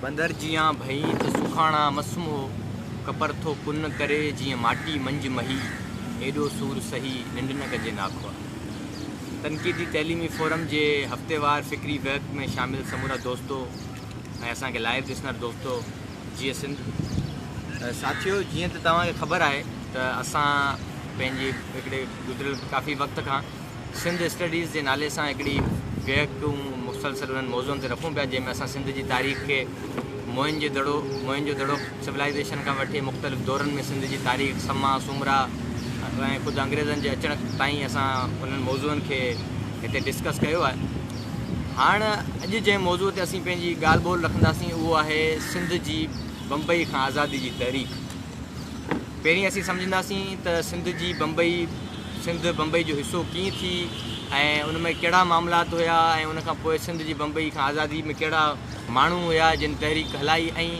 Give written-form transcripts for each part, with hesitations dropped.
بندر جيان ڀئين ته سکاڻا مسمهو، ڪپر ٿو ڪن ڪري جيئن ماٽي منجهه مهي، ايڏو سور سهي ننڊ نه ڪجي ناکئا. تنقيدي تعليمي فورم جي هفتيوار فڪري ويهڪ ۾ شامل سمورا دوستو ۽ اسان کي لائيو ڏسندڙ دوستو جيئي سنڌ. ساٿيو جيئن ته توهان کي خبر آهي ته اسان پنهنجي هڪڙي گذريل ڪافي وقت کان سنڌ اسٽڊيز جي نالي سان هڪڙي ويهڪون مسلسل انهن موضوعن تي رکون پيا جنهن ۾ اسان سنڌ جي تاريخ کي موهن جي دڙو موهن جو دڙو سولائيزيشن کان وٺي مختلف دورن ۾ سنڌ جي تاريخ سما سومرا ۽ خود انگريزن جي اچڻ تائين اسان انهن موضوعن کي هتي ڊسڪس ڪيو آهي هاڻ اڄ جنهن موضوع تي اسين پنهنجي ڳالهه ٻولهه رکنداسين اهو آهي سنڌ جي بمبئي کان آزادي جي تحريڪ پهرين اسين سمجهنداسين ته سنڌ جي بمبئي، سنڌ بمبئي جو حصو ڪيئن ٿي ۽ ان ۾ ڪهڙا معاملات هيا ۽ ان کان پوء سنڌ جي بمبئي کان آزادي ۾ ڪهڙا ماڻهو هيا جن تحريڪ هلائي ۽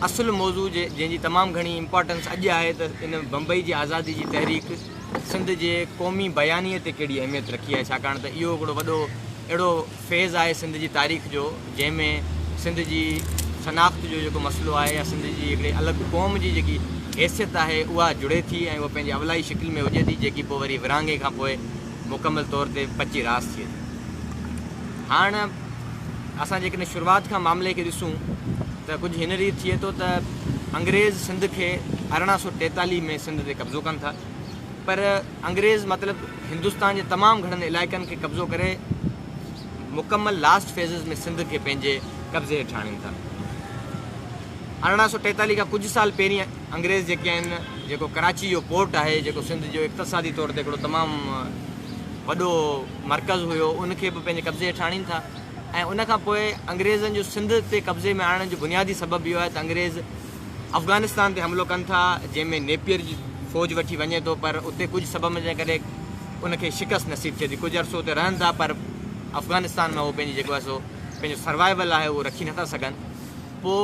اصل موضوع جنهن جي تمام گهڻي امپارٽنس اڄ آهي ته ان بمبئي جي آزادي جي تحريڪ سنڌ جي قومي بيانيي تي ڪهڙي اهميت رکي آهي ڇاڪاڻ ته اهو هڪڙو وڏو اهڙو فيز آهي سنڌ جي تاريخ جو جنهن ۾ سنڌ جي شناخت جو جيڪو مسئلو آهي يا سنڌ جي هڪڙي الڳ قوم جي جيڪي حيثيت آهي اها جڙي ٿي ۽ اها پنهنجي اولائي شڪل ۾ هجي ٿي جيڪي پوء وري ورهاڱي کان پوء مڪمل طور تي پچي راس ٿئي ٿي. هاڻ اسان جيڪڏهن شروعات کان معاملي کي ڏسون ته ڪجهه هن ريت ٿئي ٿو ته انگريز سنڌ کي 1843 ۾ سنڌ تي قبضو ڪن ٿا پر انگريز مطلب هندستان جي تمام گهڻن علائقن کي قبضو ڪري مڪمل لاسٽ فيزز ۾ سنڌ کي پنهنجي قبضي هيٺ آڻين ٿا. 1843 کان ڪجهه سال پهرين انگريز جيڪي آهن جيڪو ڪراچي جو پورٽ آهي جيڪو سنڌ جو اقتصادي طور تي هڪڙو تمام وڏو مرڪز هيو ان کي به پنهنجي قبضي هيٺ آڻين ٿا ۽ ان کان پوء انگريزن جو سنڌ تي قبضي ۾ آڻڻ جو بنيادي سبب اهو آهي ته انگريز افغانستان تي حملو ڪن ٿا جنهن ۾ نيپيئر جي فوج وٺي وڃي ٿو پر اتي ڪجهه سببن جي ڪري ان کي شڪست نصيب ٿئي ٿي ڪجهه عرصو اتي رهن ٿا پر افغانستان ۾ هو پنهنجي جيڪو آهي سو پنهنجو سروائيول آهي اهو رکي نٿا سگهن پوء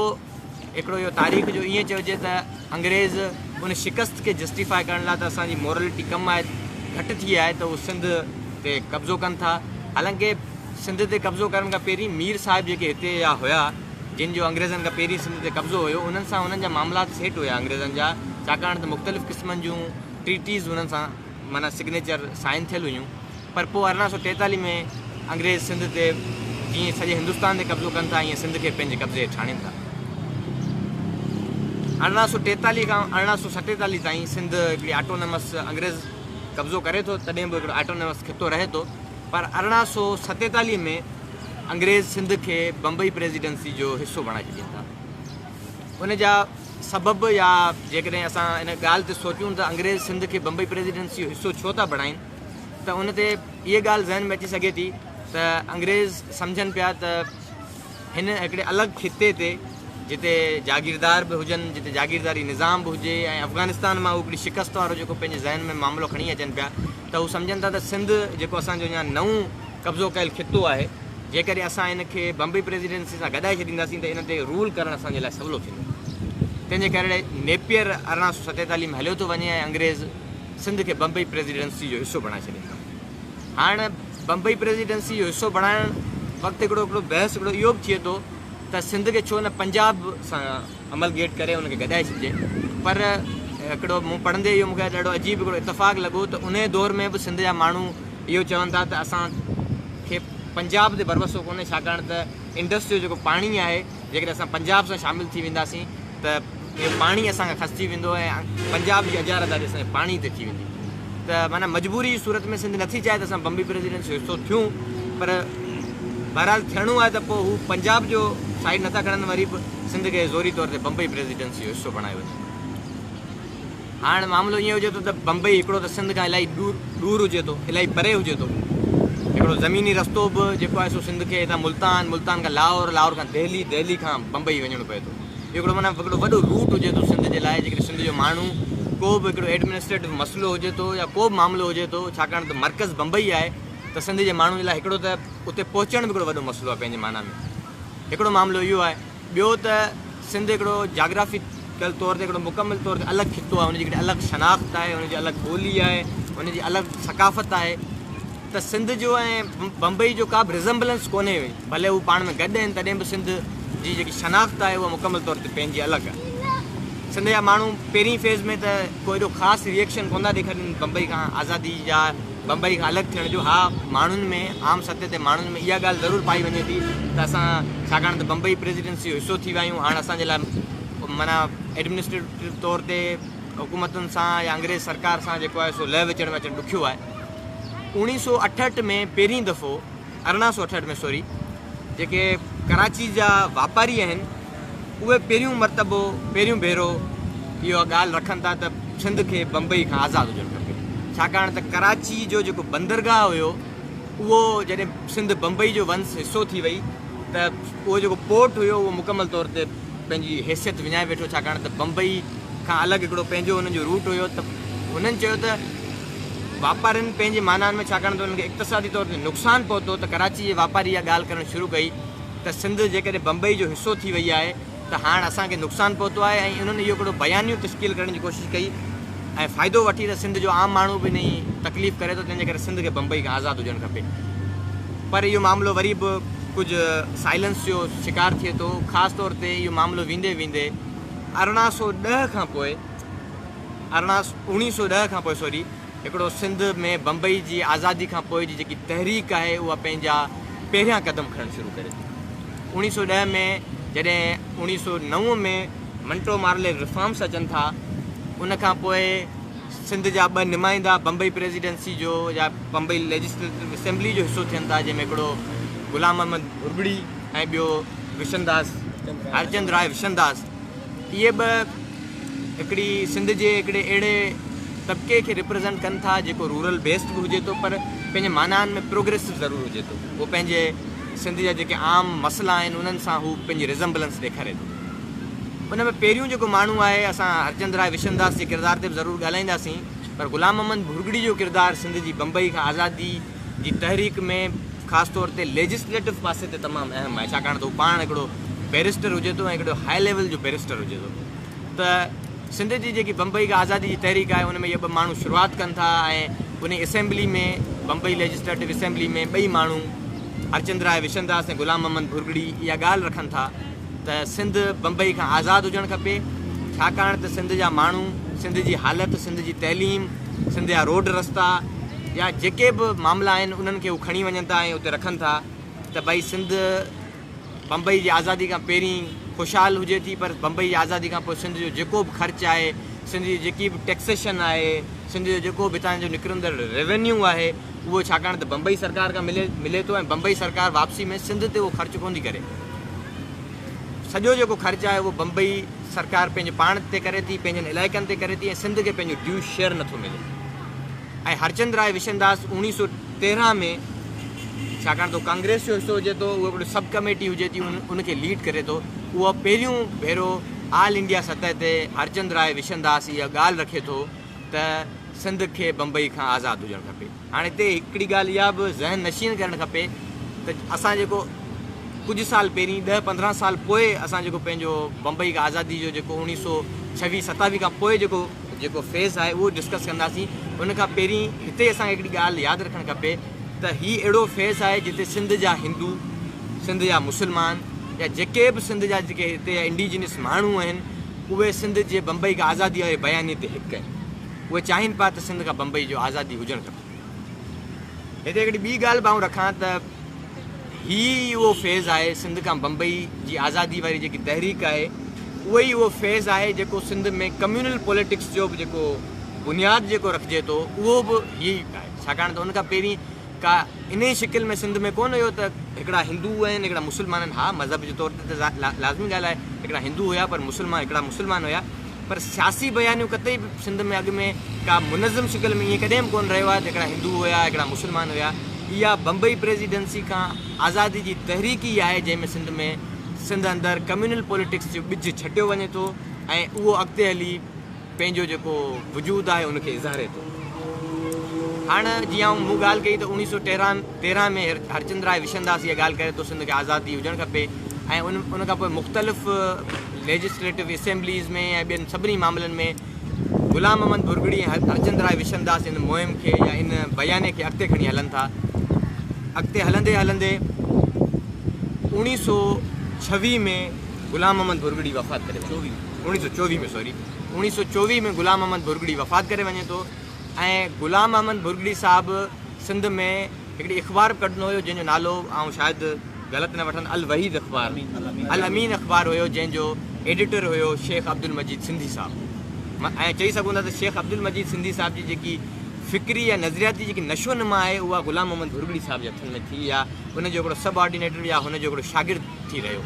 هڪڙو اهو تاريخ جو ائين چئجي ته انگريز ان شڪست کي جسٽيفائي ڪرڻ لاء ته اسان جي مورلٽي ڪم آهي گهٽ ٿي آهي ته هو سنڌ تي قبضو ڪن ٿا حالانڪه سنڌ تي قبضو ڪرڻ کان پهرين مير صاحب جيڪي هتي جا هيا جن جو انگريزن کان پهرين سنڌ تي قبضو هيو، انهن سان انهن جا معاملات سيٽ هيا انگريزن جا، ڇاڪاڻ ته مختلف قسمن جون ٽريٽيز انهن سان معنيٰ سگنيچر سائن ٿيل هيون، پر پوء 1843 ۾ انگريز سنڌ تي جيئن سڄي هندستان تي قبضو ڪن ٿا ائين سنڌ کي پنهنجي قبضي هيٺ آڻين ٿا. 1843 کان 1847 تائين سنڌ هڪڙي آٽونومس انگريز قبضو ڪري ٿو تڏهن به هڪڙو آٽونومس خطو رهي ٿو پر 1847 ۾ انگريز سنڌ کي بمبئي پريزيڊنسي جو حصو بڻائي ڇڏين ٿا. ان جا سبب يا جيڪڏهن اسان ان ڳالهه تي سوچون ته انگريز سنڌ کي بمبئي پريزيڊنسي جو حصو ڇو ٿا بڻائين ته ان تي اها ڳالهه ذهن ۾ اچي سگهي ٿي ته انگريز سمجهن پيا ته هن هڪڙي الڳ خطي تي جتي جاگيردار به هجن جتي جاگيرداري نظام به هجي ۽ افغانستان مان هو هڪڙي شڪست وارو جيڪو پنهنجي ذهن ۾ معاملو کڻي اچن پيا ته هو سمجهن ٿا ته سنڌ جيڪو اسان جو اڃا نئون قبضو ڪيل خطو آهي، جيڪڏهن اسان ان کي بمبئي پريزيڊنسي سان گڏائي ڇڏينداسين ته ان تي رول ڪرڻ اسان جي لاء سولو ٿيندو. تنهن جي ڪري نيپيئر 1847 ۾ هليو ٿو وڃي ۽ انگريز سنڌ کي بمبئي پريزيڊنسي جو حصو بڻائي ڇڏين ٿا. هاڻ بمبئي پريزيڊنسي جو حصو بڻائڻ وقت هڪڙو هڪڙو بحث هڪڙو اهو به ٿئي ٿو ته سنڌ کي ڇو نه پنجاب سان عمل گيٽ ڪري ان کي گڏائي ڇڏجي پر هڪڙو مون پڙهندي اهو مون کي ڏاڍو عجيب هڪڙو اتفاق لڳو ته انهي دور ۾ به سنڌ جا ماڻهو اهو چون ٿا ته اسان کي پنجاب تي ڀروسو ڪونهي ڇاڪاڻ ته انڊس جو جيڪو پاڻي آهي جيڪڏهن اسان پنجاب سان شامل ٿي وينداسين ته اهو پاڻي اسان کان کسجي ويندو ۽ پنجاب جي اجاره داري اسان جي پاڻي تي ٿي ويندي ته معنيٰ مجبوري جي صورت ۾ سنڌ نٿي چاهي ته اسان بمبي پريزيڊنسي جو حصو ٿيون پر بهرحال ٿيڻو آهي ته پوء هو پنجاب جو سائيڊ نٿا کڻن وري به سنڌ کي زوري طور تي بمبئي پريزيڊنسي جو حصو بڻايو وڃي. هاڻ معاملو ائين هجي ٿو ته بمبئي هڪڙو ته سنڌ کان الاهي ڏور ڏور هجي ٿو، الاهي پري هجي ٿو. هڪڙو زميني رستو به جيڪو آهي سو سنڌ کي هتان ملتان، ملتان کان لاهور، لاهور کان دهلي، دهلي کان بمبئي وڃڻو پئي ٿو. اهو هڪڙو معنيٰ هڪڙو وڏو روٽ هجي ٿو سنڌ جي لاء جيڪڏهن سنڌ جو ماڻهو ڪو به هڪڙو ايڊمنسٽريٽو مسئلو هجي ٿو يا ڪو به معاملو هجي ٿو ڇاڪاڻ ته مرڪز بمبئي آهي ته سنڌ جي ماڻهو جي لاء هڪڙو ته اتي پهچڻ به هڪڙو وڏو مسئلو آهي پنهنجي معنيٰ ۾ هڪڙو معاملو اهو آهي. ٻيو ته سنڌ هڪڙو جاگرافيڪل طور تي هڪڙو مڪمل طور تي الڳ خطو آهي، ان جي هڪڙي الڳ شناخت آهي، ان جي الڳ ٻولي آهي، ان جي الڳ ثقافت آهي ته سنڌ جو ۽ بمبئي جو ڪا به ريزمبلنس ڪونهي، ڀلي هو پاڻ ۾ گڏ آهن تڏهن به سنڌ جي جيڪي شناخت آهي اها مڪمل طور تي پنهنجي الڳ آهي. سنڌ جا ماڻهو پهرين فيز ۾ ته ڪو ايڏو خاص ريئڪشن ڪونه ٿا ڏيکارين بمبئي کان آزادي يا بمبئي کان الڳ ٿيڻ جو. ها ماڻهن ۾ عام سطح تي ماڻهن ۾ اها ڳالهه ضرور پائي وڃي ٿي ته اسان ڇاڪاڻ ته بمبئي پريزيڊنسي جو حصو ٿي ويا آهيون، هاڻ اسان جي لاء معنيٰ ايڊمنسٽريٽو طور تي حڪومتن سان يا انگريز سرڪار سان جيڪو آهي سو لهه وچڙ ۾ اچڻ ڏکيو آهي. 1968 ۾ پهرين دفعو 1868 ۾ سوري جيڪي ڪراچي جا واپاري آهن اهي پهريون مرتبو پهريون ڀيرو اها ڳالهه رکن ٿا ته سنڌ کي بمبئي کان آزاد هجڻ کپي، ڇاڪاڻ ته ڪراچي جو جيڪو بندرگاهه هيو اهو جڏهن سنڌ بمبئي جو ونس حصو ٿي وئي ته اهو جيڪو پورٽ هيو اهو مڪمل طور تي پنهنجي حيثيت وڃائي ويٺو، ڇاڪاڻ ته بمبئي کان الڳ هڪڙو پنهنجو هنن جو روٽ هيو ته هنن چيو ته واپارين پنهنجي معنائن ۾ ڇاڪاڻ ته انهن کي اقتصادي طور تي نقصان پهتو ته ڪراچي جي واپاري اها ڳالهه ڪرڻ شروع ڪئي ته سنڌ جيڪڏهن بمبئي جو حصو ٿي وئي آهي ته هاڻ اسان کي نقصان پهتو آهي ۽ انهن اهو هڪڙو بيانيو تشڪيل ڪرڻ جي ڪوشش ڪئي ۽ فائدو وٺي ته سنڌ جو عام ماڻهو به انهي تڪليف ڪري ٿو تنهن جي ڪري سنڌ کي بمبئي کان آزاد هجڻ کپي پر اهو معاملو وري به ڪجهه سائلنس جو شڪار ٿئي ٿو. خاص طور تي اهو معاملو ويندي ويندي 1810 کان پوء 1910 کان پوء سوري هڪڙو سنڌ ۾ بمبئي جي آزادي کان پوء جي جيڪي تحريڪ آهي اها پنهنجا پهريان قدم کڻڻ شروع ڪري ٿي. 1910 ۾ جڏهن 1909 ۾ منٽو مارلي ريفارمس اچن ٿا ان کان پوء سنڌ جا ٻه نمائندا بمبئي پريزيڊنسي جو يا بمبئي ليجسليٽو اسيمبلي جو حصو ٿين ٿا جنهن ۾ هڪڙو غلام محمد ڀرڳڙي ۽ ٻيو وشنداس هرچند راء وشنداس اهي ٻه هڪڙي سنڌ جي هڪڙي اهڙي طبقي کي ريپريزنٽ ڪن ٿا جيڪو رورل بيسڊ به هجي ٿو پر پنهنجي معنائن ۾ پروگريسو ضرور هجي ٿو. هو پنهنجي سنڌ جا جيڪي عام مسئلا آهن انهن سان هو پنهنجي ريزمبلنس ڏيکاري ٿو. ان ۾ پهريون جيڪو ماڻهو آهي اسان هرچند راء وشنداس جي ڪردار تي به ضرور ڳالهائينداسين پر غلام محمد ڀرڳڙي جو ڪردار سنڌ جي بمبئي کان آزادي جي تحريڪ ۾ خاص طور تي ليجسليٽو پاسي تي تمام اهم آهي ڇاڪاڻ ته هو پاڻ هڪڙو بئريسٽر هجي ٿو ۽ هڪڙو هاء ليول جو بئريسٽر هجي ٿو ته سنڌ جي جيڪي بمبئي کان آزادي جي تحريڪ آهي ان ۾ اهي ٻه ماڻهو شروعات ڪن ٿا ۽ انهي اسيمبلي ۾ بمبئي ليجسليٽو اسيمبلي ۾ ٻئي ماڻهو هرچند راء وشنداس ۽ غلام محمد ڀرڳڙي اها ڳالهه رکن ٿا ته سنڌ بمبئي کان آزاد هجڻ کپي ڇاڪاڻ ته سنڌ جا ماڻهو سنڌ جي حالت سنڌ جي تعليم سنڌ جا روڊ رستا يا جيڪي به معاملا آهن انهن کي هو کڻي وڃن ٿا ۽ اتي رکن ٿا ته ڀئي سنڌ بمبئي جي آزادي کان پهرين خوشحال هجي ٿي پر بمبئي جي آزادي کان پوء سنڌ جو جيڪو به خرچ آهي سنڌ جي جيڪي به ٽيڪسيشن آهي سنڌ جو جيڪو به هتان جو نڪرندڙ ريونيو آهي اهو ڇاڪاڻ ته بمبئي سرڪار کان ملي ملي ٿو ۽ بمبئي سرڪار واپسي ۾ سنڌ تي اهو خرچ ڪونه ٿي ڪري سڄو جيڪو خرچ آهي اهو بمبئي سرڪار پنهنجي پاڻ تي ڪري ٿي پنهنجن علائقن تي ڪري ٿي ۽ سنڌ کي پنهنجو ڊيو شيئر نٿو ملي. ۽ هرچند راء وشنداس 1913 ۾ ڇاڪاڻ ته هو ڪانگريس جو حصو هجي ٿو اهو هڪڙو سب ڪميٽي هجي ٿي ان کي ليڊ ڪري ٿو اهو پهريون ڀيرو آل انڊيا سطح تي هرچند راء وشنداس اها ڳالهه رکي ٿو ته سنڌ کي بمبئي کان آزاد هجڻ کپي. هاڻي هتي هڪڙي ڳالهه اها به ذهن نشين ڪرڻ کپي ته اسان جيڪو ڪجهه سال پهرين ڏهه 15 سال پوء اسان جيڪو پنهنجو بمبئي کان آزادي جو جيڪو 1926 27 کان پوء جيڪو جيڪو فيز آهي اهو ڊسڪس ڪنداسين ان کان پهرين هتي اسان کي هڪڙي ڳالهه ياد رکڻ کپي ته هي اهڙو فيز آهي جتي سنڌ جا هندو سنڌ جا مسلمان يا جيڪي به سنڌ جا جيڪي هتي جا انڊيجنس ماڻهو آهن اهي سنڌ جي بمبئي کان آزادي واري بيانيي تي هڪ آهن اهي چاهين پيا ته سنڌ کان بمبئي جو آزادي هجڻ کپي. هتي هڪڙي ٻي ڳالهه به آئون رکان ته هي ئي اهو فيز آهي سنڌ کان بمبئي جي آزادي واري جيڪي تحريڪ آهي اهو ئي اهو فيز آهي جيڪو سنڌ ۾ ڪميونل پوليٽڪس جو به جيڪو بنياد جيڪو رکجي ٿو اهو به هي ئي آهي ڇاڪاڻ ته ان کان پهرين ڪا انهي شڪل ۾ سنڌ ۾ ڪونه هيو ته هڪڙا هندو آهن هڪڙا مسلمان آهن ها مذهب جي طور تي ته لازمي ڳالهه آهي هڪڙا هندو هيا پر مسلمان هڪڙا مسلمان هيا پر سياسي بيانيو قطعي به سنڌ ۾ اڳ ۾ ڪا منظم شڪل ۾ ائين ڪڏهن به ڪونه رهيو آهي ته هڪڙا هندو هيا هڪڙا مسلمان هيا. اها بمبئي پريزيڊنسي کان آزادي جي تحريڪ ئي آهي جنهن ۾ سنڌ ۾ سنڌ اندر ڪميونل پوليٽڪس جو ٻج ڇٽيو وڃي ٿو ۽ اهو اڳتي هلي پنهنجو جيڪو وجود آهي ان کي اظهاري ٿو. هاڻ جيئن آئون مون ڳالهه ڪئي ته اوڻيهه سو تيرهن ۾ هرچند راء وشنداس اها ڳالهه ڪري ٿو سنڌ کي آزادي هجڻ کپي ۽ ان کان پوء مختلف ليجسليٽو اسيمبليز ۾ ۽ ٻين سڀني معاملن ۾ غلام محمد ڀرڳڙي ۽ هرچند راء وشنداس ان مهم کي يا ان بياني کي اڳتي کڻي هلن ٿا. اڳتي هلندي هلندي اوڻيهه سو ڇويهه ۾ غلام محمد ڀرڳڙي وفات ڪري وڃي ٿو. اوڻيهه سؤ چوويهه ۾ سوري اوڻيهه سؤ چوويهه ۾ غلام محمد ڀرڳڙي وفات ڪري وڃي ٿو ۽ غلام محمد ڀرڳڙي صاحب سنڌ ۾ هڪڙي اخبار به ڪڍندو هيو جنهن جو نالو آئون شايد غلط نه وٺان الوحيد اخبار الامين اخبار هيو جنهن جو ايڊيٽر هيو شيخ عبدالمجيد سنڌي صاحب ۽ چئي سگهون ٿا ته شيخ عبدالمجيد سنڌي صاحب جي جيڪي فڪري يا نظرياتي جيڪي نشو نما آهي اها غلام محمد ڀرڳڙي صاحب جي هٿن ۾ ٿي يا ان جو هڪڙو سب آرڊينيٽر يا هن جو هڪڙو شاگرد ٿي رهيو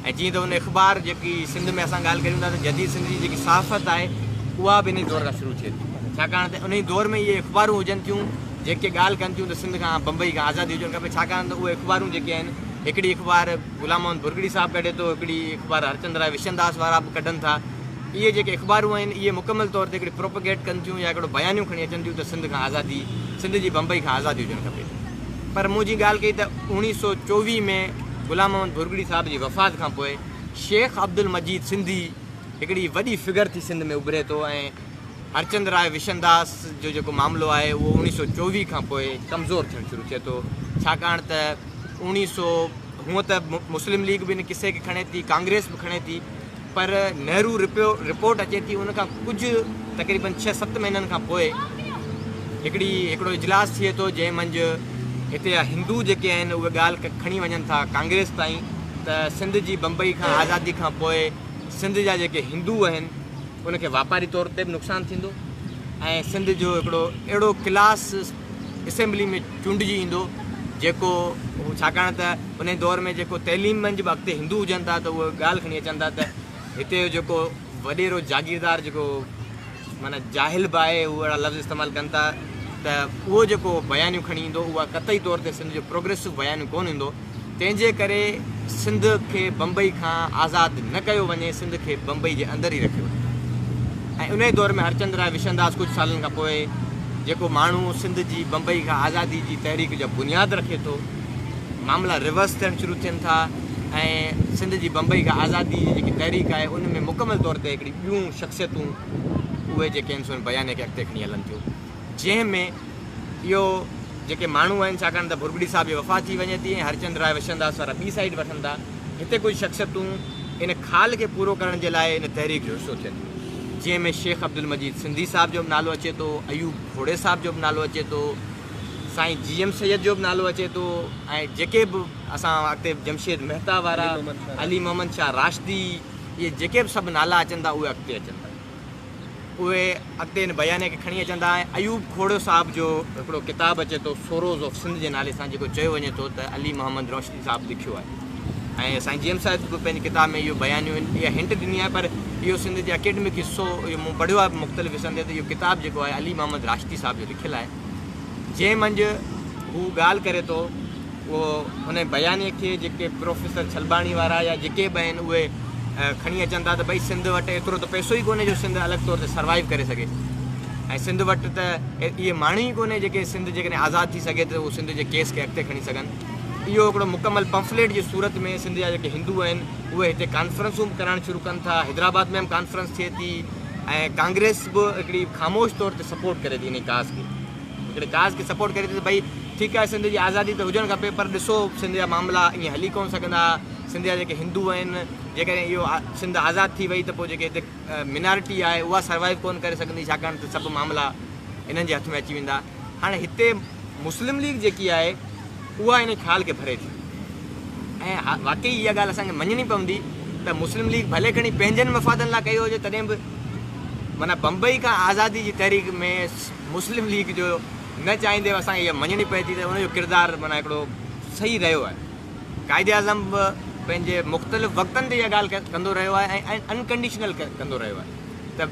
۽ جيئن ته ان اخبار جيڪي سنڌ ۾ اسان ڳالهه ڪريون ٿا ته جديد سنڌ جي جيڪي صحافت آهي اها به انهي دور کان شروع ٿئي ٿي ڇاڪاڻ ته انهي دور ۾ اهي اخبارون هجن ٿيون جيڪي ڳالهه ڪن ٿيون ته سنڌ کان بمبئي کان آزادي هجڻ کپي ڇاڪاڻ ته اهي اخبارون جيڪي آهن هڪڙي اخبار غلام محمد ڀرڳڙي صاحب ڪڍي ٿو هڪڙي اخبار هرچند راء وشنداس وارا به ڪڍن ٿا اهي جيڪي اخبارون آهن اهي مڪمل طور تي هڪڙي پروپگيٽ ڪن ٿيون يا هڪڙو بيانيو کڻي اچن ٿيون ته سنڌ کان آزادي سنڌ جي بمبئي کان آزادي هجڻ کپي پر مون جيئن ڳالهه ڪئي ته 1924 ۾ غلام محمد ڀرڳڙي صاحب جي وفات کان پوء شيخ عبدالمجيد سنڌي هڪڙي وڏي فگر ٿي سنڌ ۾ اڀري ٿو ۽ هرچند راء وشنداس جو جيڪو معاملو آهي اهو 1924 کان پوء ڪمزور ٿيڻ شروع ٿئي ٿو ڇاڪاڻ ته اوڻيهه سو هونء ته مسلم ليگ به ان قصي کي کڻي ٿي ڪانگريس به کڻي ٿي پر نهرو رپورٽ اچي ٿي ان کان ڪجهه تقريبن ڇهه ست مهينن کان پوء هڪڙي هڪڙو اجلاس ٿئي ٿو جنهن منجهه هتي جا هندو جيڪي آهن اهي ڳالهه کڻي وڃن ٿا ڪانگريس تائين ته سنڌ جي بمبئي کان آزادي کان پوء سنڌ جا جيڪي هندو آهن ان کي واپاري طور تي به نقصان ٿيندو ۽ سنڌ جو هڪڙو اهڙو ڪلاس اسيمبلي ۾ چونڊجي ايندو جيڪو ڇاڪاڻ ته انهي دور ۾ جيڪو تعليم منجهه به اڳتي هندو هجن ٿا ته اهي ڳالهه کڻي اچن ٿا ته هتي جو جيڪو وڏيرو جاگيردار جيڪو معنيٰ جاهل به آهي هو اهڙا لفظ استعمال ڪن ٿا ته اهو جيڪو بيانيون کڻي ايندو اها قطعي طور تي سنڌ جو پروگريسو بيانيون ڪونه ايندو تنهن جي ڪري سنڌ کي بمبئي کان آزاد نه ڪيو وڃي، سنڌ کي بمبئي جي اندر ئي رکيو وڃي. ۽ انهيء دور ۾ هرچند راء وشنداس ڪجهه سالن کان پوء جيڪو ماڻهو سنڌ جي بمبئي کان آزادي جي تحريڪ جا بنياد رکي ٿو، معاملا ريورس ٿيڻ شروع ٿين ٿا ۽ سنڌ جي بمبئي کان آزادي جي جيڪي تحريڪ آهي ان ۾ مڪمل طور تي هڪڙي ٻيون شخصيتون اهي جيڪي آهن سو ان بيانيي کي اڳتي کڻي هلن ٿيون جنهن ۾ اهو جيڪي ماڻهو آهن ڇاڪاڻ ته ڀرڳڙي صاحب جي وفات ٿي وڃي ٿي ۽ هرچند راء وشنداس وارا ٻي سائيڊ وٺن ٿا. هتي ڪجهه شخصيتون ان خال کي پورو ڪرڻ جي لاء ان تحريڪ جو حصو ٿين ٿيون جنهن ۾ شيخ عبدالمجيد سنڌي صاحب جو به نالو اچي ٿو، ايوب کوڙي صاحب جو به نالو اچي ٿو، سائين جي ايم سيد جو به نالو اچي ٿو ۽ جيڪي به اسان اڳتي جمشيد مهتا وارا، علي محمد شاهه راشدي اهي جيڪي به سڀ نالا اچن ٿا اهي اڳتي اچن ٿا. اهي اڳتي ان بيانيي کي کڻي اچن ٿا ۽ ايوب کوڙو صاحب جو هڪڙو ڪتاب اچي ٿو سوروز آف سنڌ جي نالي سان جيڪو چيو وڃي ٿو ته علي محمد روشني صاحب لکيو آهي ۽ سائين جي ايم صاحب به پنهنجي ڪتاب ۾ اهو بيانيو اها هنٽ ڏني آهي پر اهو سنڌ جي اڪيڊمڪ حصو اهو مون پڙهيو آهي مختلف حصن تي ته اهو ڪتاب جيڪو آهي علي محمد راشدي صاحب جو لکيل آهي جنهن منجهه هو ڳالهه ڪري ٿو اهو ان بيانيي کي جيڪي پروفيسر ڇلباڻي وارا يا جيڪي به آهن اهي کڻي اچن ٿا ته ڀئي سنڌ وٽ ايترو ته پئسو ئي ڪونهي جو سنڌ الڳ طور تي سروائيو ڪري سگهي ۽ سنڌ وٽ ته اهي ماڻهو ئي ڪونهي جيڪي سنڌ جيڪڏهن آزاد ٿي سگهي ته اهو سنڌ جي ڪيس کي اڳتي کڻي سگهن اهو هڪڙو مڪمل پمفليٽ جي صورت ۾ سنڌ جا جيڪي هندو آهن اهي هتي ڪانفرنسون به ڪرائڻ شروع ڪن ٿا حيدرآباد ۾ به ڪانفرنس ٿئي ٿي ۽ ڪانگريس به هڪڙي خاموش طور تي سپورٽ ڪري ٿي انهي ڪاز کي هڪڙي ڪاز کي سپورٽ ڪري ٿي ته ڀئي ٺيڪ آهي سنڌ جي آزادي ته هجڻ کپي پر ڏسو سنڌ جا معاملا ائين هلي ڪونه سگهندا سنڌ جا جيڪي هندو آهن جيڪڏهن اهو سنڌ آزاد ٿي وئي ته پوء جيڪي هتي مينارٽي آهي اها سروائيو ڪونه ڪري سگهندي ڇاڪاڻ ته سڀ معاملا انهن جي هٿ ۾ اچي ويندا هاڻي هتي مسلم ليگ جيڪي آهي اها ان خال کي ڀري ٿي ۽ واقعي اها ڳالهه اسان کي مڃڻي پوندي ته مسلم ليگ ڀلي کڻي پنهنجن مفادن لاء ڪيو هجي تڏهن به معنيٰ بمبئي کان آزادي جي تحريڪ ۾ مسلم ليگ جو نه چاهيندي به اسان کي اها مڃڻي پئي ٿي ته ان جو ڪردار معنيٰ هڪڙو صحيح رهيو آهي. قائد اعظم به پنهنجي مختلف وقتن تي اها ڳالهه ڪندو رهيو آهي ۽ انڪنڊيشنل ڪندو رهيو آهي ته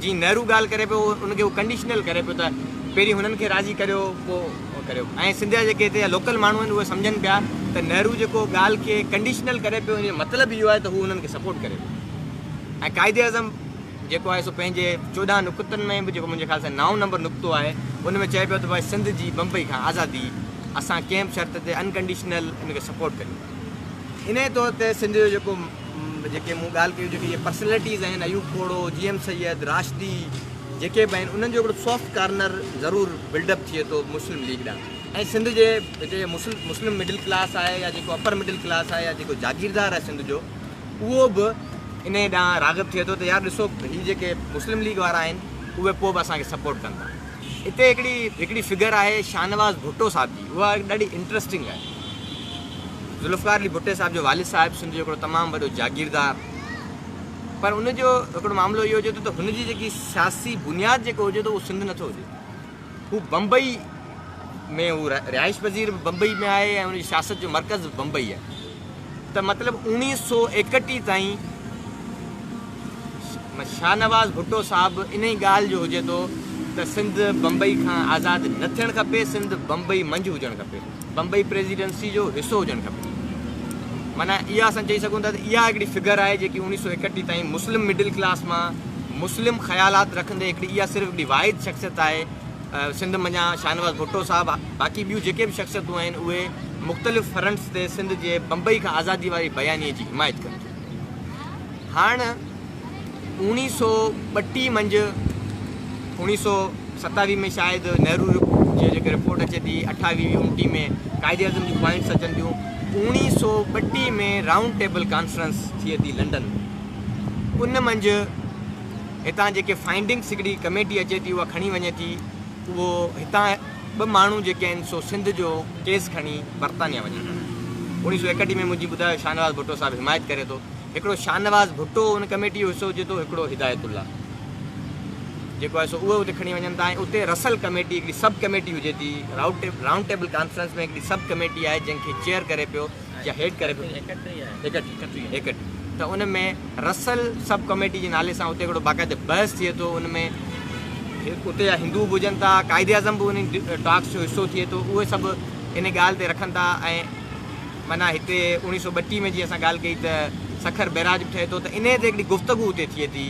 جيئن نهرو ڳالهه ڪري پيو ان کي هو ڪنڊيشنل ڪري پيو ته پهرين هنن کي راضي ڪريو پوء ڪريو ۽ سنڌ جا جيڪي هتي جا لوڪل ماڻهو آهن اهي سمجهن پيا ته نهرو جيڪو ڳالهه کي ڪنڊيشنل ڪري پيو ان جو مطلب اهو آهي ته هو هنن کي سپورٽ ڪري پيو ۽ قائد اعظم جيڪو آهي سو پنهنجي 14 نقطن ۾ به جيڪو منهنجي خيال سان نائون نمبر نقطو آهي ان ۾ چئي پيو ته ڀائي سنڌ جي بمبئي کان آزادي اسان ڪنهن به شرط تي انڪنڊيشنل ان کي سپورٽ ڪريون ٿا. انهيء طور تي سنڌ جو جيڪو جيڪي مون ڳالهه ڪئي جيڪي اهي پرسنلٽيز آهن ايوب کوڙو، جي ايم سيد، راشدي جيڪي به آهن انهن جو هڪڙو سافٽ ڪارنر ضرور بلڊ اپ ٿئي ٿو مسلم ليگ ڏانهن. ۽ سنڌ جي هتي مسلم مڊل ڪلاس آهي يا جيڪو اپر مڊل ڪلاس آهي يا جيڪو جاگيردار آهي سنڌ جو اهو به انهي ڏانهن راغب ٿئي ٿو ته يار ڏسو هي جيڪي مسلم ليگ وارا آهن اهي پوء به اسان کي سپورٽ ڪن ٿا. اتي هڪڙي هڪڙي فگر آهي شاهنواز ڀٽو صاحب جي اها ڏاڍي انٽرسٽنگ آهي. ذوالفقار علي ڀٽي صاحب جو والد صاحب سنڌ جو هڪڙو تمام وڏو جاگيردار پر ان جو هڪڙو معاملو اهو هجي ٿو ته هن جي جيڪي سياسي بنياد جيڪو هجي ٿو اهو سنڌ نٿو هجي. هو بمبئي ۾ هو رهائش پذير به بمبئي ۾ آهي ۽ ان جي سياست جو مرڪز به بمبئي آهي ته مطلب 1931 تائين شاهنواز ڀٽو صاحب انهي ڳالهه جو هجي ٿو ته سنڌ بمبئي کان آزاد نه ٿيڻ کپي، سنڌ بمبئي منجهه هجڻ کپي، بمبئي پريزيڊنسي جو حصو هجڻ کپي. معنيٰ اها اسان چئي سگهون ٿا ته اها هڪڙي فگر آهي جيڪي 1931 تائين مسلم مڊل ڪلاس مان مسلم خيالات رکندي هڪڙي اها صرف هڪڙي واحد شخصيت آهي سنڌ منجهان شاهنواز ڀٽو صاحب باقي ٻيون جيڪي به شخصيتون آهن اهي مختلف فرنٽس تي سنڌ جي بمبئي کان آزادي واري بيانيي جي حمايت ڪن ٿيون. هاڻ اوڻيهه سو ٻٽيهه منجهه اوڻيهه سو ستاويهه ۾ شايد نهرو جي جيڪا رپورٽ اچي ٿي، اٺاويهه اڻٽيهه ۾ قائد اعظم جون پوائنٽس اچن ٿيون، اوڻيهه سو ٻٽيهه ۾ رائونڊ ٽيبل ڪانفرنس ٿئي ٿي لنڊن ۾، ان منجهه هتان جيڪي فائنڊنگس هڪڙي ڪميٽي اچي ٿي اها کڻي وڃي ٿي، اهو هتان ٻه ماڻهو جيڪي آهن سو سنڌ جو ڪيس کڻي برطانيا وڃن ٿا. اوڻيهه سو ايڪٽيهه ۾ مون جيئن ٻڌايو شاهنواز ڀٽو صاحب حمايت ڪري ٿو. هڪڙو شاهنواز ڀٽو ان ڪميٽي جو حصو هجي ٿو، هڪڙو هدايت الله جيڪو آهي سو اهي اتي کڻي وڃن ٿا ۽ اتي رسل ڪميٽي هڪڙي سب ڪميٽي هجي ٿي، رائونڊ ٽيبل ڪانفرنس ۾ هڪڙي سب ڪميٽي آهي جنهن کي چيئر ڪري پيو يا هيڊ ڪري پيو ايڪٽيهه ته ان ۾ رسل سب ڪميٽي جي نالي سان اتي هڪڙو باقاعده بحث ٿئي ٿو، ان ۾ اتي جا هندو به هجن ٿا، قائد اعظم به ان ٽاڪس جو حصو ٿئي ٿو، اهي سڀ ان ڳالهه تي رکن ٿا ۽ معنيٰ هتي اوڻيهه سؤ ٻٽيهه ۾ جيئن اسان ڳالهه ڪئي ته سکر بئراج به ٺهي ٿو ته انهيء تي هڪڙي گفتگو اتي ٿئي ٿي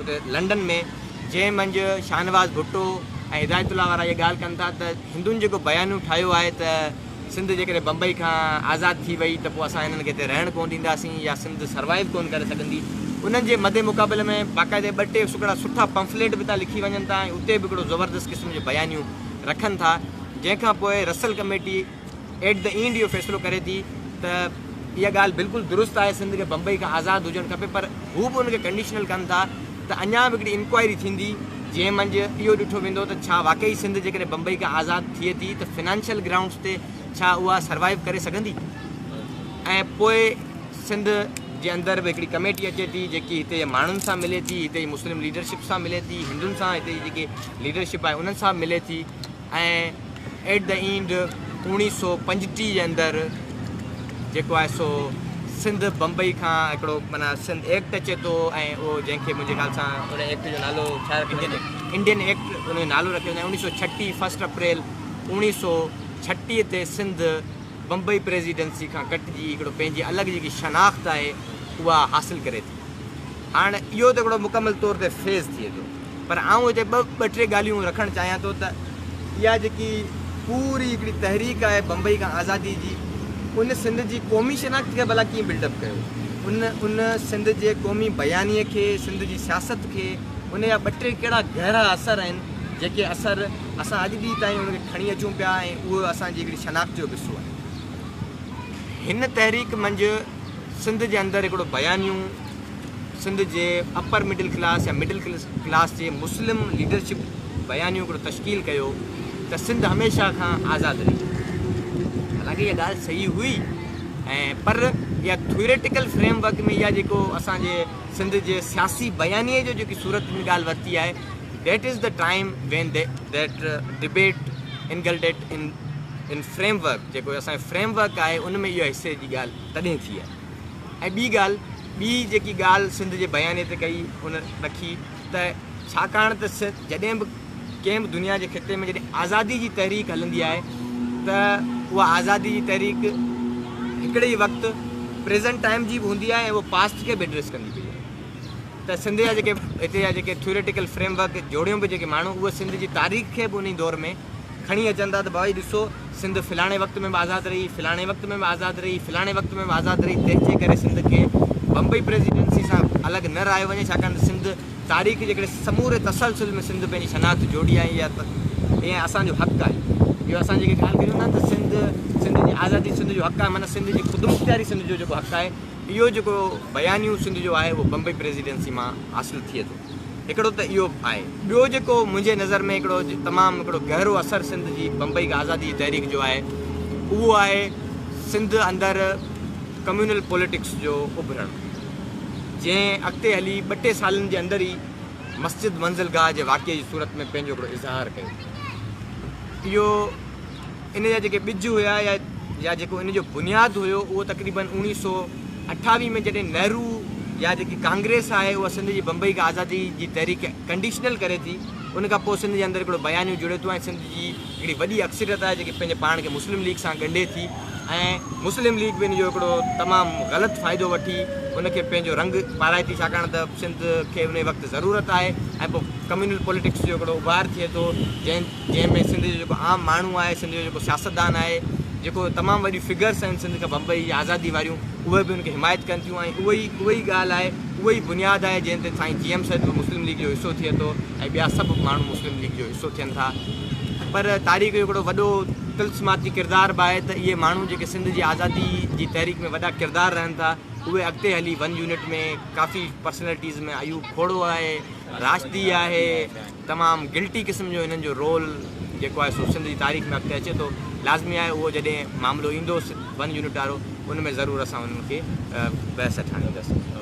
اتي لنڊن ۾ جنهن منجهه شاهنواز ڀٽو ۽ هدايت الله وارا اها ڳالهه ڪن ٿا ته هندن جيڪو بيانيو ٺاهيو آهي ته سنڌ جيڪڏهن بمبئي کان آزاد ٿي وئي ته پوء اسان هنن کي هتي رهڻ ڪونه ڏينداسين يا سنڌ سروائيو ڪونه ڪري سگهندي انهن جي مد مقابل ۾ باقاعدي ٻه ٽي سڪڙا سٺا پمفليٽ به ٿا لکي وڃن ٿا ۽ اتي به هڪڙو زبردست قسم جو بيانيو رکن ٿا جنهن کان پوء Russell committee at the end اهو فيصلو ڪري ٿي ته اها ڳالهه بلڪل درست آهي سنڌ کي بمبئي کان آزاد هجڻ کپي پر هو به ان کي ڪنڊيشنل ڪن ٿا ته اڃا به هڪڙي انڪوائري ٿيندي جنهن منجهه اهو ڏٺو ويندو ته ڇا واقعي سنڌ جيڪڏهن بمبئي کان آزاد ٿئي ٿي ته فنانشل گرائونڊز تي ڇا اها سروائيو ڪري سگهندي ۽ پوء سنڌ جي اندر به هڪڙي ڪميٽي اچي ٿي جيڪي هتي جي ماڻهن سان ملي ٿي هتي جي مسلم ليڊرشپ سان ملي ٿي هندن سان هتي جي جيڪي ليڊرشپ آهي انهن سان ملي ٿي ۽ ايٽ the and 1935 جي اندر جيڪو آهي سو سنڌ بمبئي کان هڪڙو معنيٰ سنڌ ايڪٽ اچي ٿو ۽ اهو جنهن کي منهنجي خيال سان ان ايڪٽ جو نالو ڇا رکيو وڃي انڊين ايڪٽ ان جو نالو رکيو وڃي 1936 فرسٽ اپريل 1936 تي سنڌ بمبئي پريزيڊنسي کان ڪٽجي هڪڙو پنهنجي الڳ جيڪي شناخت آهي اها حاصل ڪري ٿي. هاڻ اهو ته هڪڙو مڪمل طور تي فيز ٿئي ٿو پر آئون هتي ٻه ٻه ٽي ڳالهيون رکڻ چاهيان ٿو ته اها جيڪي پوري هڪڙي تحريڪ آهي بمبئي کان آزادي جي ان سنڌ جي قومي شناخت کي ڀلا ڪيئن بلڊ اپ ڪيو ان ان سنڌ جي قومي بيانيي کي سنڌ جي سياست کي ان جا ٻه ٽي ڪهڙا گهرا اثر آهن جيڪي اثر اسان اڄ ڏينهن تائين ان کي کڻي اچون پيا ۽ اهو اسان جي هڪڙي شناخت جو به حصو آهي. هن تحريڪ منجهه سنڌ جي اندر هڪڙو بيانيو سنڌ جي اپر مڊل ڪلاس يا مڊل ڪلاس جي مسلم ليڊرشپ بيانيو هڪڙو تشڪيل ڪيو ته سنڌ هميشه کان آزاد رهي. حالانڪه اها ڳالهه صحيح هئي ۽ پر اها ٿيوريٽيڪل فريم ورڪ ۾ اها جيڪو اسان جي سنڌ جي سياسي بيانيي جو جيڪي صورت ان ڳالهه ورتي آهي that is the time when that debate engulfed in in framework جيڪو اسان جو فريم ورڪ آهي ان ۾ اها حصي جي ڳالهه تڏهن ٿي آهي ۽ ٻي ڳالهه ٻي جيڪي ڳالهه سنڌ جي بيانيي تي ڪئي ان رکي ته ڇاڪاڻ ته جڏهن به ڪنهن به دنيا جي خطي ۾ جڏهن آزادي جي تحريڪ هلندي آهي ته اها آزادي جي تحريڪ هڪڙي ئي وقت پريزنٽ ٽائيم جي به هوندي آهي ۽ اها پاسٽ کي به ايڊريس ڪندي پئي آهي ته سنڌ جا جيڪي هتي جا جيڪي ٿيوريٽيڪل فريم ورڪ جوڙيون به جيڪي ماڻهو اهي سنڌ جي تاريخ کي به انهي دور ۾ کڻي اچن ٿا ته بابا هي ڏسو سنڌ فلاڻي وقت ۾ به آزاد رهي فلاڻي وقت ۾ به آزاد رهي فلاڻي وقت ۾ به آزاد رهي تنهن جي ڪري سنڌ کي بمبئي پريزيڊنسي سان الڳ نه رهايو وڃي ڇاڪاڻ ته سنڌ تاريخ جي هڪڙي سموري تسلسل ۾ سنڌ پنهنجي شناخت جوڙي آهي يا ائين اسان جو حق آهي. اهو اسان جيڪي ڳالهه ڪريون ٿا ته سنڌ سنڌ جي آزادي سنڌ جو حق آهي معنيٰ سنڌ جي خودمختياري سنڌ جو جيڪو حق آهي اهو جيڪو بيانيو سنڌ جو آهي اهو بمبئي پريزيڊنسي مان حاصل ٿئي ٿو. هڪڙو ته اهو آهي. ٻيو جيڪو منهنجي نظر ۾ هڪڙو تمام هڪڙو گهرو اثر سنڌ جي بمبئي کان آزادي جي تحريڪ جو آهي اهو آهي سنڌ اندر ڪميونل پوليٽڪس جو اڀرڻ جنهن اڳتي هلي ٻه ٽي سالن جي اندر ئي مسجد منزل گاهه جي واقعي جي صورت ۾ پنهنجو هڪڙو اظهار ڪيو. اهو ان جا جيڪي ٻج هيا يا يا جيڪو ان جو بنياد هيو اهو تقريبن 1928 ۾ جڏهن نهرو يا جيڪي ڪانگريس آهي اها سنڌ جي بمبئي کان آزادي جي تحريڪ ڪنڊيشنل ڪري ٿي ان کان پوء سنڌ جي اندر هڪڙو بيانيو جڙي ٿو ۽ سنڌ جي هڪڙي وڏي اڪثريت آهي جيڪي پنهنجي پاڻ کي مسلم ليگ سان ڳنڍي ٿي ۽ مسلم ليگ به ان جو هڪڙو تمام غلط فائدو وٺي ان کي پنهنجو رنگ پارائي ٿي ڇاڪاڻ ته سنڌ کي ان وقت ضرورت آهي ۽ پوء ڪميونل پوليٽڪس جو هڪڙو اڀار ٿئي ٿو جنهن جنهن ۾ سنڌ جو جيڪو عام ماڻهو آهي، سنڌ جو جيڪو سياستدان آهي، جيڪو تمام وڏيون فگرس آهن سنڌ کان بمبئي جي آزادي واريون، اهي به ان کي حمايت ڪن ٿيون ۽ اهو ئي اهو ئي ڳالهه آهي، اهو ئي بنياد آهي جنهن تي سائين جي ايم سيد به مسلم ليگ جو حصو ٿئي ٿو ۽ ٻيا سڀ ماڻهو مسلم ليگ جو حصو ٿين ٿا. پر تاريخ جو هڪڙو وڏو طلسماتي ڪردار به آهي ته اهي ماڻهو جيڪي سنڌ جي آزادي جي تحريڪ ۾ وڏا ڪردار رهن ٿا، اهي اڳتي هلي ون يونٽ ۾ ڪافي پرسنلٽيز ۾ ايوب کوڙو آهي، راشدي آهي، تمام گلٽي قسم جو هنن جو رول جيڪو آهي سو سنڌ جي تاريخ ۾ اڳتي اچي ٿو لازمي آهي اهو جڏهن معاملو ايندو ون يونٽ وارو ان ۾ ضرور اسان انهن کي بحث هيٺ آڻينداسين.